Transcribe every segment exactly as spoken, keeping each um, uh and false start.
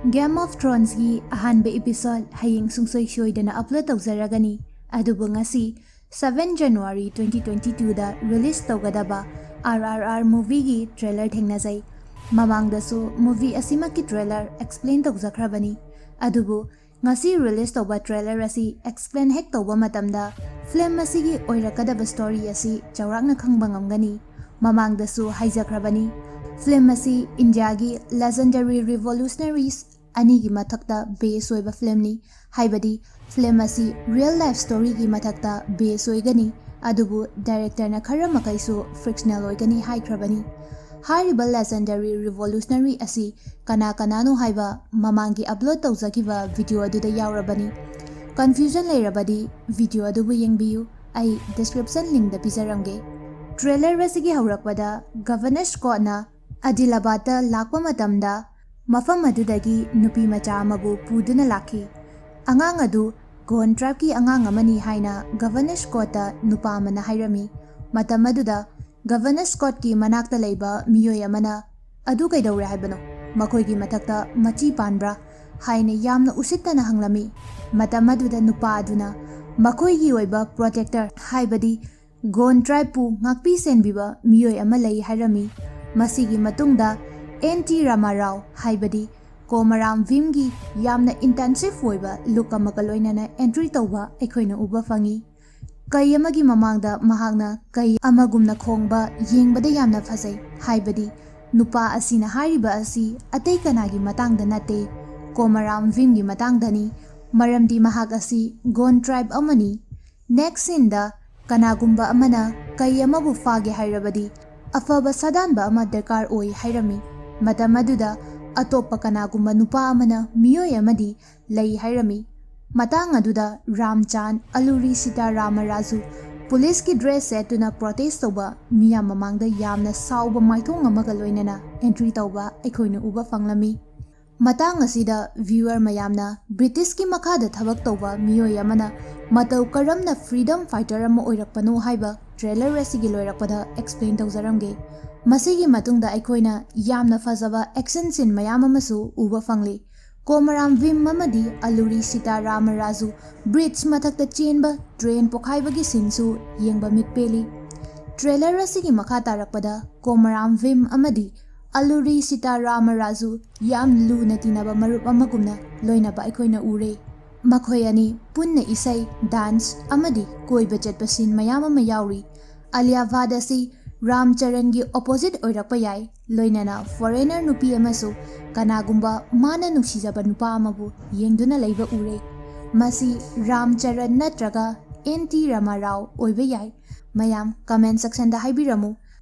Game of Thronesꯀꯤ ꯑꯍꯥꯟꯕ episode ꯍꯌꯦꯡ ꯁꯨꯡꯁꯣꯏ ꯁꯣꯏꯗꯅ upload ꯇꯧꯖꯔꯒꯅꯤ꯫ ꯑꯗꯨꯕꯨ ꯉꯁꯤ seven January twenty twenty twoꯗ release ꯇꯧꯒꯗꯕ R R R movieꯒꯤ trailer ꯊꯦꯡꯅꯖꯩ꯫ ꯃꯃꯥꯡꯗꯁꯨ movie ꯑꯁꯤꯃꯛꯀꯤ trailer explain ꯇꯧꯖꯈ꯭ꯔꯕꯅꯤ꯫ ꯑꯗꯨꯕꯨ ꯉꯁꯤ release ꯇꯧꯕ trailer ꯑꯁꯤ explain ꯍꯦꯛ ꯇꯧꯕ ꯃꯇꯝꯗ film ꯑꯁꯤꯒꯤ ꯑꯣꯏꯔꯛꯀꯗꯕ story ꯑꯁꯤ ꯆꯥꯎꯔꯥꯛꯅ ꯈꯪꯕ ꯉꯝꯒꯅꯤ꯫ ꯃꯃꯥꯡꯗꯁꯨ ꯍꯥꯏꯖꯈ꯭ꯔꯕꯅꯤ, film ꯑꯁꯤ ꯏꯟꯗꯤꯌꯥꯒꯤ legendary revolutionaries ꯑꯅꯤꯒꯤ ꯃꯊꯛꯇ base ꯑꯣꯏꯕ filmꯅꯤ꯫ ꯍꯥꯏꯕꯗꯤ film ꯑꯁꯤ real life storyꯒꯤ ꯃꯊꯛꯇ base ꯑꯣꯏꯒꯅꯤ, ꯑꯗꯨꯕꯨ directorꯅ ꯈꯔ ꯃꯈꯩꯁꯨ fictional ꯑꯣꯏꯒꯅꯤ ꯍꯥꯏꯈ꯭ꯔꯕꯅꯤ꯫ ꯍꯥꯏꯔꯤꯕ legendary revolutionary ꯑꯁꯤ ꯀꯅꯥ ꯀꯅꯥꯅꯣ ꯍꯥꯏꯕ ꯃꯃꯥꯡꯒꯤ upload ꯇꯧꯖꯈꯤꯕ video ꯑꯗꯨꯗ ꯌꯥꯎꯔꯕꯅꯤ꯫ Confusion ꯂꯩꯔꯕꯗꯤ video ꯑꯗꯨꯕꯨ ꯌꯦꯡꯕꯤꯌꯨ, ꯑꯩ description linkꯗ ꯄꯤꯖꯔꯝꯒꯦ꯫ Trailer ꯑꯁꯤꯒꯤ ꯍꯧꯔꯛꯄꯗ Governor Scottꯅ ꯑꯗꯤꯂꯥꯕꯥꯗꯇ ꯂꯥꯛꯄ ꯃꯇꯝꯗ ꯃꯐꯝ ꯑꯗꯨꯗꯒꯤ ꯅꯨꯄꯤ ꯃꯆꯥ ꯑꯃꯕꯨ ꯄꯨꯗꯨꯅ ꯂꯥꯛꯈꯤ꯫ ꯑꯉꯥꯡ ꯑꯗꯨ Gond tribeꯀꯤ ꯑꯉꯥꯡ ꯑꯃꯅꯤ ꯍꯥꯏꯅ Governor Scottꯇ ꯅꯨꯄꯥ ꯑꯃꯅ ꯍꯥꯏꯔꯝꯃꯤ꯫ ꯃꯇꯝ ꯑꯗꯨꯗ Governor Scottꯀꯤ ꯃꯅꯥꯛꯇ ꯂꯩꯕ ꯃꯤꯑꯣꯏ ꯑꯃꯅ, "ꯑꯗꯨ ꯀꯩꯗꯧꯔꯦ ꯍꯥꯏꯕꯅꯣ? ꯃꯈꯣꯏꯒꯤ ꯃꯊꯛꯇ ꯃꯆꯤ ꯄꯥꯟꯕ꯭ꯔꯥ?" ꯍꯥꯏꯅ ꯌꯥꯝꯅ ꯎꯁꯤꯠꯇꯅ ꯍꯪꯂꯝꯃꯤ꯫ ꯃꯇꯝ ꯑꯗꯨꯗ ꯅꯨꯄꯥ ꯑꯗꯨꯅ, "ꯃꯈꯣꯏꯒꯤ ꯑꯣꯏꯕ protector, ꯍꯥꯏꯕꯗꯤ Gond tribeꯄꯨ ꯉꯥꯛꯄꯤ ꯁꯦꯟꯕꯤꯕ ꯃꯤꯑꯣꯏ ꯑꯃ ꯂꯩ" ꯍꯥꯏꯔꯝꯃꯤ꯫ ꯃꯁꯤꯒꯤ ꯃꯇꯨꯡꯗ N T Rama Rao, ꯍꯥꯏꯕꯗꯤ Komaram Bhimꯒꯤ ꯌꯥꯝꯅ intensive ꯑꯣꯏꯕ look ꯑꯃꯒ ꯂꯣꯏꯅꯅ entry ꯇꯧꯕ ꯑꯩꯈꯣꯏꯅ ꯎꯕ ꯐꯪꯉꯤ꯫ ꯀꯩ ꯑꯃꯒꯤ ꯃꯃꯥꯡꯗ ꯃꯍꯥꯛꯅ ꯀꯩ ꯑꯃꯒꯨꯝꯅ ꯈꯣꯡꯕ ꯌꯦꯡꯕꯗ ꯌꯥꯝꯅ ꯐꯖꯩ꯫ ꯍꯥꯏꯕꯗꯤ ꯅꯨꯄꯥ ꯑꯁꯤꯅ ꯍꯥꯏꯔꯤꯕ ꯑꯁꯤ ꯑꯇꯩ ꯀꯅꯥꯒꯤ ꯃꯇꯥꯡꯗ ꯅꯠꯇꯦ, Komaram Bhimꯒꯤ ꯃꯇꯥꯡꯗꯅꯤ꯫ ꯃꯔꯝꯗꯤ ꯃꯍꯥꯛ ꯑꯁꯤ Gond tribe ꯑꯃꯅꯤ꯫ Next sceneꯗ ꯀꯅꯥꯒꯨꯝꯕ ꯑꯃꯅ ꯀꯩ ꯑꯃꯕꯨ ꯐꯥꯒꯦ ꯍꯥꯏꯔꯕꯗꯤ ꯑꯐꯕ ꯁꯥꯗꯥꯟꯕ ꯑꯃ ꯗꯔꯀꯥꯔ ꯑꯣꯏ ꯍꯥꯏꯔꯝꯃꯤ꯫ ꯃꯇꯝ ꯑꯗꯨꯗ ꯑꯇꯣꯞꯄ ꯀꯅꯥꯒꯨꯝꯕ ꯅꯨꯄꯥ ꯑꯃꯅ ꯃꯤꯑꯣꯏ ꯑꯃꯗꯤ ꯂꯩ ꯍꯥꯏꯔꯝꯃꯤ꯫ ꯃꯇꯥꯡ ꯑꯗꯨꯗ ꯔꯥꯝꯆꯥꯟ, ꯑꯂꯨꯔꯤ ꯁꯤꯇꯥꯔꯥꯃ ꯔꯥꯖꯨ, policeꯀꯤ dress ꯁꯦꯠꯇꯨꯅ protest ꯇꯧꯕ ꯃꯤꯌꯥꯝ ꯃꯃꯥꯡꯗ ꯌꯥꯝꯅ ꯁꯥꯎꯕ ꯃꯥꯏꯊꯣꯡ ꯑꯃꯒ ꯂꯣꯏꯅꯅ entry ꯇꯧꯕ ꯑꯩꯈꯣꯏꯅ ꯎꯕ ꯐꯪꯂꯝꯃꯤ꯫ ꯃꯇꯥꯡ ꯑꯁꯤꯗ viewer ꯃꯌꯥꯝꯅ Britishꯀꯤ ꯃꯈꯥꯗ ꯊꯕꯛ ꯇꯧꯕ ꯃꯤꯑꯣꯏ ꯑꯃꯅ ꯃꯇꯧ ꯀꯔꯝꯅ freedom fighter ꯑꯃ ꯑꯣꯏꯔꯛꯄꯅꯣ ꯍꯥꯏꯕ trailer ꯑꯁꯤꯒꯤ ꯂꯣꯏꯔꯛꯄꯗ explain ꯇꯧꯖꯔꯝꯒꯦ꯫ ꯃꯁꯤꯒꯤ ꯃꯇꯨꯡꯗ ꯑꯩꯈꯣꯏꯅ ꯌꯥꯝꯅ ꯐꯖꯕ action scene ꯃꯌꯥꯝ ꯑꯃꯁꯨ ꯎꯕ ꯐꯪꯂꯤ꯫ ꯀꯣꯃꯔꯥꯝ ꯚꯤꯝ ꯑꯃꯗꯤ ꯑꯂꯨꯔꯤ ꯁꯤꯇꯥꯔꯥꯃ ꯔꯥꯖꯨ ꯕ꯭ꯔꯤꯖ ꯃꯊꯛꯇ ꯆꯦꯟꯕ ꯇ꯭ꯔꯦꯟ ꯄꯣꯈꯥꯏꯕꯒꯤ ꯁꯤꯟꯁꯨ ꯌꯦꯡꯕ ꯃꯤꯠ ꯄꯦꯜꯂꯤ꯫ ꯇ꯭ꯔꯦꯂꯔ ꯑꯁꯤꯒꯤ ꯃꯈꯥ ꯇꯥꯔꯛꯄꯗ ꯀꯣꯃꯔꯥꯝ ꯚꯤꯝ ꯑꯃꯗꯤ ꯑꯂꯨꯔꯤ ꯁꯤꯇꯥꯔꯥꯃ ꯔꯥꯖꯨ ꯌꯥꯝ ꯂꯨꯅ ꯇꯤꯟꯅꯕ ꯃꯔꯨꯞ ꯑꯃꯒꯨꯝꯅ ꯂꯣꯏꯅꯕ ꯑꯩꯈꯣꯏꯅ ꯎꯔꯦ꯫ ꯃꯈꯣꯏ ꯑꯅꯤ ꯄꯨꯟꯅ ꯏꯁꯩ, ꯗꯥꯟꯁ ꯑꯃꯗꯤ ꯀꯣꯏꯕ ꯆꯠꯄ ꯁꯤꯟ ꯃꯌꯥꯝ ꯑꯃ ꯌꯥꯎꯔꯤ꯫ ꯑꯂꯤꯌꯥ ꯚꯥꯠ ꯑꯁꯤ ꯔꯥꯝ ꯆꯔꯟꯒꯤ ꯑꯣꯄꯣꯖꯤꯠ ꯑꯣꯏꯔꯛꯄ ꯌꯥꯏ, ꯂꯣꯏꯅꯅ ꯐꯣꯔꯦꯅꯔ ꯅꯨꯄꯤ ꯑꯃꯁꯨ ꯀꯅꯥꯒꯨꯝꯕ ꯃꯥꯅ ꯅꯨꯡꯁꯤꯖꯕ ꯅꯨꯄꯥ ꯑꯃꯕꯨ ꯌꯦꯡꯗꯨꯅ ꯂꯩꯕ ꯎꯔꯦ꯫ ꯃꯁꯤ ꯔꯥꯝ ꯆꯔꯟ ꯅꯠꯇ꯭ꯔꯒ ꯑꯦꯟ ꯇꯤ ꯔꯃꯥꯔꯥꯎ ꯑꯣꯏꯕ ꯌꯥꯏ꯫ ꯃꯌꯥꯝ ꯀꯃꯦꯟ ꯁꯦꯛꯁꯟꯗ ꯍꯥꯏꯕꯤꯔꯝꯃꯨ꯫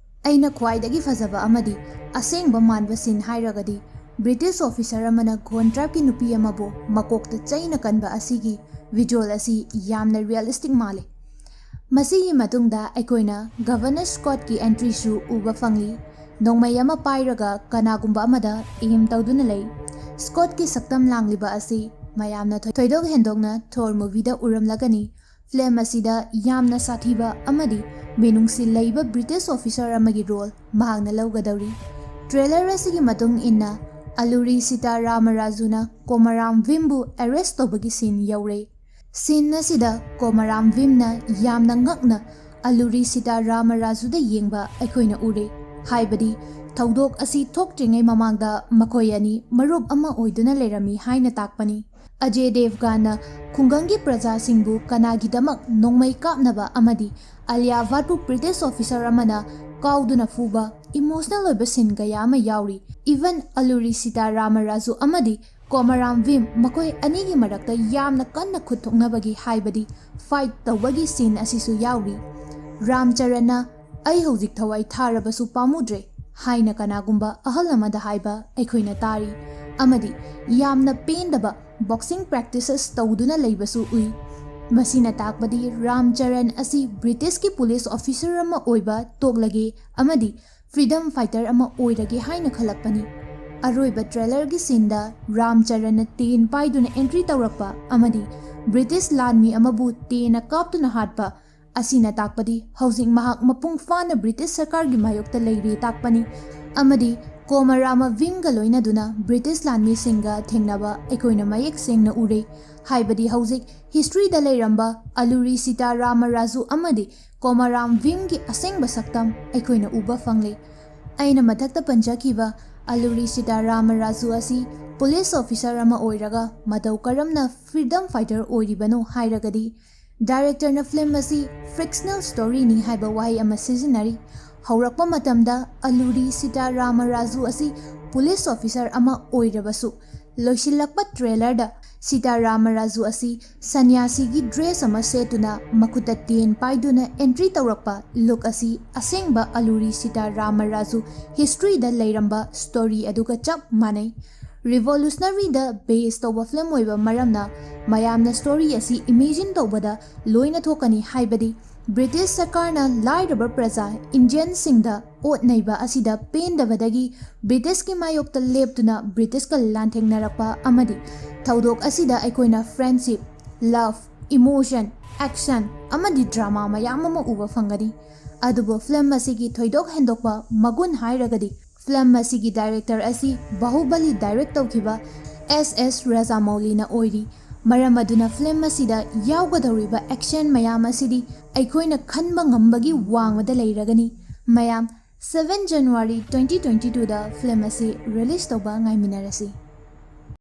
ꯑꯩꯅ ꯈ꯭ꯋꯥꯏꯗꯒꯤ ꯐꯖꯕ ꯑꯃꯗꯤ ꯑꯁꯦꯡꯕ ꯃꯥꯟꯕ ꯁꯤꯟ ꯍꯥꯏꯔꯒꯗꯤ ꯕ꯭ꯔꯤꯇꯤꯁ ꯑꯣꯐꯤꯁꯔ ꯑꯃꯅ ꯒꯣꯟ ꯇ꯭ꯔꯥꯏꯕꯀꯤ ꯅꯨꯄꯤ ꯑꯃꯕꯨ ꯃꯀꯣꯛꯇ ꯆꯩꯅ ꯀꯟꯕ ꯑꯁꯤꯒꯤ ꯚꯤꯖꯨꯑꯦꯜ ꯑꯁꯤ ꯌꯥꯝꯅ ꯔꯤꯌꯦꯂꯤꯁꯇꯤꯛ ꯃꯥꯜꯂꯤ꯫ ꯃꯁꯤꯒꯤ ꯃꯇꯨꯡꯗ ꯑꯩꯈꯣꯏꯅ ꯒꯚꯔꯅꯔ ꯁ꯭ꯀꯣꯠꯀꯤ ꯑꯦꯟꯇ꯭ꯔꯤꯁꯨ ꯎꯕ ꯐꯪꯂꯤ꯫ ꯅꯣꯡꯃꯩ ꯑꯃ ꯄꯥꯏꯔꯒ ꯀꯅꯥꯒꯨꯝꯕ ꯑꯃꯗ ꯑꯦꯝ ꯇꯧꯗꯨꯅ ꯂꯩ꯫ ꯁ꯭ꯀꯣꯠꯀꯤ ꯁꯛꯇꯝ ꯂꯥꯡꯂꯤꯕ ꯑꯁꯤ ꯃꯌꯥꯝꯅ ꯊꯣꯏ-, ꯊꯣꯏꯗꯣꯛ ꯍꯦꯟꯗꯣꯛꯅ ꯊꯣꯔ ꯃꯨꯚꯤꯗ ꯎꯔꯝꯂꯒꯅꯤ꯫ ꯐꯤꯂꯝ ꯑꯁꯤꯗ ꯌꯥꯝꯅ ꯁꯥꯊꯤꯕ ꯑꯃꯗꯤ ꯃꯤꯅꯨꯡꯁꯤ ꯂꯩꯕ ꯕ꯭ꯔꯤꯇꯤꯁ ꯑꯣꯐꯤꯁꯔ ꯑꯃꯒꯤ ꯔꯣꯜ ꯃꯍꯥꯛꯅ ꯂꯧꯒꯗꯧꯔꯤ꯫ ꯇ꯭ꯔꯦꯂꯔ ꯑꯁꯤꯒꯤ ꯃꯇꯨꯡ ꯏꯟꯅ ꯑꯂꯨꯔꯤ ꯁꯤꯇꯥꯔꯥꯃ ꯔꯥꯖꯨꯅ ꯀꯣꯃꯔꯥꯝ ꯚꯤꯝꯕꯨ ꯑꯦꯔꯦꯁ ꯇꯧꯕꯒꯤ ꯁꯤꯟ ꯌꯧꯔꯦ꯫ ꯁꯤꯟ ꯑꯁꯤꯗ ꯀꯣꯃꯔꯥꯝ ꯚꯤꯝꯅ ꯌꯥꯝꯅ ꯉꯛꯅ ꯑꯂꯨꯔꯤ ꯁꯤꯇꯥꯔꯥꯃ ꯔꯥꯖꯨꯗ ꯌꯦꯡꯕ ꯑꯩꯈꯣꯏꯅ ꯎꯔꯦ꯫ ꯍꯥꯏꯕꯗꯤ ꯊꯧꯗꯣꯛ ꯑꯁꯤ ꯊꯣꯛꯇ꯭ꯔꯤꯉꯩ ꯃꯃꯥꯡꯗ ꯃꯈꯣꯏ ꯑꯅꯤ ꯃꯔꯨꯞ ꯑꯃ ꯑꯣꯏꯗꯨꯅ ꯂꯩꯔꯝꯃꯤ ꯍꯥꯏꯅ ꯇꯥꯛꯄꯅꯤ꯫ ꯑꯖꯦ ꯗꯦꯚꯒꯟꯅ ꯈꯨꯡꯒꯪꯒꯤ ꯄ꯭ꯔꯖꯥꯁꯤꯡꯕꯨ ꯀꯅꯥꯒꯤꯗꯃꯛ ꯅꯣꯡꯃꯩ ꯀꯥꯞꯅꯕ ꯑꯃꯗꯤ ꯑꯂꯤꯌꯥ ꯚꯥꯠꯄꯨ ꯕ꯭ꯔꯤꯇꯤꯁ ꯑꯣꯐꯤꯁꯔ ꯑꯃꯅ ꯀꯥꯎꯗꯨꯅ ꯐꯨꯕ ꯏꯃꯣꯁꯅꯦꯜ ꯑꯣꯏꯕ ꯁꯤꯟ ꯀꯌꯥ ꯑꯃ ꯌꯥꯎꯔꯤ꯫ ꯏꯚꯟ ꯑꯂꯨꯔꯤ ꯁꯤꯇꯥꯔꯥꯃ ꯔꯥꯖꯨ ꯑꯃꯗꯤ ꯀꯣꯃꯔꯥꯝ ꯚꯤꯝ ꯃꯈꯣꯏ ꯑꯅꯤꯒꯤ ꯃꯔꯛꯇ ꯌꯥꯝꯅ ꯀꯟꯅ ꯈꯨꯠ ꯊꯣꯛꯅꯕꯒꯤ, ꯍꯥꯏꯕꯗꯤ ꯐꯥꯏꯠ ꯇꯧꯕꯒꯤ ꯁꯤꯟ ꯑꯁꯤꯁꯨ ꯌꯥꯎꯔꯤ꯫ ꯔꯥꯝ ꯆꯔꯟꯅ "ꯑꯩ ꯍꯧꯖꯤꯛ ꯊꯋꯥꯏ ꯊꯥꯔꯕꯁꯨ ꯄꯥꯝꯃꯨꯗ꯭ꯔꯦ" ꯍꯥꯏꯅ ꯀꯅꯥꯒꯨꯝꯕ ꯑꯍꯜ ꯑꯃꯗ ꯍꯥꯏꯕ ꯑꯩꯈꯣꯏꯅ ꯇꯥꯔꯤ꯫ ꯑꯃꯗꯤ ꯌꯥꯝꯅ ꯄꯦꯟꯗꯕ ꯕꯣꯛꯁꯤꯡ ꯄ꯭ꯔꯦꯛꯇꯤꯁꯦꯁ ꯇꯧꯗꯨꯅ ꯂꯩꯕꯁꯨ ꯎꯏ꯫ ꯃꯁꯤꯅ ꯇꯥꯛꯄꯗꯤ ꯔꯥꯝ ꯆꯔꯟ ꯑꯁꯤ ꯕ꯭ꯔꯤꯇꯤꯁꯀꯤ ꯄꯨꯂꯤꯁ ꯑꯣꯐꯤꯁꯔ ꯑꯃ ꯑꯣꯏꯕ ꯇꯣꯛꯂꯒꯦ ꯑꯃꯗꯤ ꯐ꯭ꯔꯤꯗꯝ ꯐꯥꯏꯇꯔ ꯑꯃ ꯑꯣꯏꯔꯒꯦ ꯍꯥꯏꯅ ꯈꯜꯂꯛꯄꯅꯤ꯫ ꯑꯔꯣꯏꯕ ꯇ꯭ꯔꯦꯂꯔꯒꯤ ꯁꯤꯟꯗ ꯔꯥꯝ ꯆꯔꯟꯅ ꯇꯦꯟ ꯄꯥꯏꯗꯨꯅ ꯑꯦꯟꯇ꯭ꯔꯤ ꯇꯧꯔꯛꯄ ꯑꯃꯗꯤ ꯕ꯭ꯔꯤꯇꯤꯁ ꯂꯥꯟꯃꯤ ꯑꯃꯕꯨ ꯇꯦꯟꯅ ꯀꯥꯞꯇꯨꯅ ꯍꯥꯠꯄ ꯑꯁꯤꯅ ꯇꯥꯛꯄꯗꯤ ꯍꯧꯖꯤꯛ ꯃꯍꯥꯛ ꯃꯄꯨꯡ ꯐꯥꯅ ꯕ꯭ꯔꯤꯇꯤꯁ ꯁꯔꯀꯥꯔꯒꯤ ꯃꯥꯌꯣꯛꯇ ꯂꯩꯔꯦ ꯇꯥꯛꯄꯅꯤ꯫ ꯑꯃꯗꯤ ꯀꯣꯃꯔꯥꯃ ꯚꯤꯝꯒ ꯂꯣꯏꯅꯗꯨꯅ ꯕ꯭ꯔꯤꯇꯤꯁ ꯂꯥꯟꯃꯤꯁꯤꯡꯒ ꯊꯦꯡꯅꯕ ꯑꯩꯈꯣꯏꯅ ꯃꯌꯦꯛ ꯁꯦꯡꯅ ꯎꯔꯦ꯫ ꯍꯥꯏꯕꯗꯤ ꯍꯧꯖꯤꯛ ꯍꯤꯁꯇ꯭ꯔꯤꯗ ꯂꯩꯔꯝꯕ ꯑꯂꯨꯔꯤ ꯁꯤꯇꯥꯔꯥꯃ ꯔꯥꯖꯨ ꯑꯃꯗꯤ ꯀꯣꯃꯔꯥꯝ ꯚꯤꯝꯒꯤ ꯑꯁꯦꯡꯕ ꯁꯛꯇꯝ ꯑꯩꯈꯣꯏꯅ ꯎꯕ ꯐꯪꯂꯦ꯫ ꯑꯩꯅ ꯃꯊꯛꯇ ꯄꯟꯖꯈꯤꯕ ꯑꯂꯨꯔꯤ ꯁꯤꯇꯥꯔꯥꯃ ꯔꯥꯖꯨ ꯑꯁꯤ ꯄꯨꯂꯤꯁ ꯑꯣꯐꯤꯁꯔ ꯑꯃ ꯑꯣꯏꯔꯒ ꯃꯇꯧ ꯀꯔꯝꯅ ꯐ꯭ꯔꯤꯗꯝ ꯐꯥꯏꯇꯔ ꯑꯣꯏꯔꯤꯕꯅꯣ ꯍꯥꯏꯔꯒꯗꯤ, ꯗꯥꯏꯔꯦꯛꯇꯔꯅ ꯐꯤꯂꯝ ꯑꯁꯤ ꯐ꯭ꯔꯤꯛꯁꯅꯦꯜ ꯁ꯭ꯇꯣꯔꯤꯅꯤ ꯍꯥꯏꯕ ꯋꯥꯍꯩ ꯑꯃ ꯁꯤꯖꯤꯟꯅꯔꯤ꯫ ꯍꯧꯔꯛꯄ ꯃꯇꯝꯗ ꯑꯂꯨꯔꯤ ꯁꯤꯇꯥꯔꯥꯃ ꯔꯥꯖꯨ ꯑꯁꯤ ꯄꯨꯂꯤꯁ ꯑꯣꯐꯤꯁꯔ ꯑꯃ ꯑꯣꯏꯔꯕꯁꯨ, ꯂꯣꯏꯁꯤꯜꯂꯛꯄ ꯇ꯭ꯔꯦꯂꯔꯗ ꯁꯤꯇꯥꯔꯥꯃ ꯔꯥꯖꯨ ꯑꯁꯤ ꯁꯟꯌꯥꯁꯤꯒꯤ ꯗ꯭ꯔꯦꯁ ꯑꯃ ꯁꯦꯠꯇꯨꯅ ꯃꯈꯨꯠꯇ ꯇꯦꯟ ꯄꯥꯏꯗꯨꯅ ꯑꯦꯟꯇ꯭ꯔꯤ ꯇꯧꯔꯛꯄ ꯂꯨꯛ ꯑꯁꯤ ꯑꯁꯦꯡꯕ ꯑꯂꯨꯔꯤ ꯁꯤꯇꯥꯔꯥꯃ ꯔꯥꯖꯨ ꯍꯤꯁꯇ꯭ꯔꯤꯗ ꯂꯩꯔꯝꯕ ꯁ꯭ꯇꯣꯔꯤ ꯑꯗꯨꯒ ꯆꯞ ꯃꯥꯟꯅꯩ꯫ ꯔꯤꯚꯣꯂꯨꯁꯅꯔꯤꯗ ꯕꯦꯁ ꯇꯧꯕ ꯐꯤꯂꯝ ꯑꯣꯏꯕ ꯃꯔꯝꯅ ꯃꯌꯥꯝꯅ ꯁ꯭ꯇꯣꯔꯤ ꯑꯁꯤ ꯏꯃꯦꯖꯤꯟ ꯇꯧꯕꯗ ꯂꯣꯏꯅ ꯊꯣꯛꯀꯅꯤ꯫ ꯍꯥꯏꯕꯗꯤ ꯕ꯭ꯔꯤꯇꯤꯁ ꯁꯔꯀꯥꯔꯅ ꯂꯥꯏꯔꯕ ꯄ꯭ꯔꯖꯥ ꯏꯟꯗꯤꯌꯟꯁꯤꯡꯗ ꯑꯣꯠ ꯅꯩꯕ ꯑꯁꯤꯗ ꯄꯦꯟꯗꯕꯗꯒꯤ ꯕ꯭ꯔꯤꯇꯤꯁꯀꯤ ꯃꯥꯌꯣꯛꯇ ꯂꯦꯞꯇꯨꯅ ꯕ꯭ꯔꯤꯇꯤꯁꯀ ꯂꯥꯟꯊꯦꯡꯅꯔꯛꯄ ꯑꯃꯗꯤ ꯊꯧꯗꯣꯛ ꯑꯁꯤꯗ ꯑꯩꯈꯣꯏꯅ ꯐ꯭ꯔꯦꯟꯁꯤꯞ, ꯂꯚ, ꯏꯃꯣꯁꯟ, ꯑꯦꯛꯁꯟ ꯑꯃꯗꯤ ꯗ꯭ꯔꯃꯥ ꯃꯌꯥꯝ ꯑꯃ ꯎꯕ ꯐꯪꯒꯅꯤ꯫ ꯑꯗꯨꯕꯨ ꯐꯤꯂꯝ ꯑꯁꯤꯒꯤ ꯊꯣꯏꯗꯣꯛ ꯍꯦꯟꯗꯣꯛꯄ ꯃꯒꯨꯟ ꯍꯥꯏꯔꯒꯗꯤ ꯐꯤꯂꯝ ꯑꯁꯤꯒꯤ ꯗꯥꯏꯔꯦꯛꯇꯔ ꯑꯁꯤ ꯕꯥꯍꯨꯕꯂꯤ ꯗꯥꯏꯔꯦꯛ ꯇꯧꯈꯤꯕ ꯑꯦꯁ ꯑꯦꯁ ꯔꯥꯖꯥꯃꯧꯂꯤꯅ ꯑꯣꯏꯔꯤ꯫ ꯃꯔꯝ ꯑꯗꯨꯅ ꯐꯤꯂꯝ ꯑꯁꯤꯗ ꯌꯥꯎꯒꯗꯧꯔꯤꯕ ꯑꯦꯛꯁꯟ ꯃꯌꯥꯝ ꯑꯁꯤꯗꯤ ꯑꯩꯈꯣꯏꯅ ꯈꯟꯕ ꯉꯝꯕꯒꯤ ꯋꯥꯡꯃꯗ ꯂꯩꯔꯒꯅꯤ꯫ ꯃꯌꯥꯝ, seven January twenty twenty-twoꯗ ꯐꯤꯂꯝ ꯑꯁꯤ ꯔꯤꯂꯤꯖ ꯇꯧꯕ ꯉꯥꯏꯃꯤꯟꯅꯔꯁꯤ꯫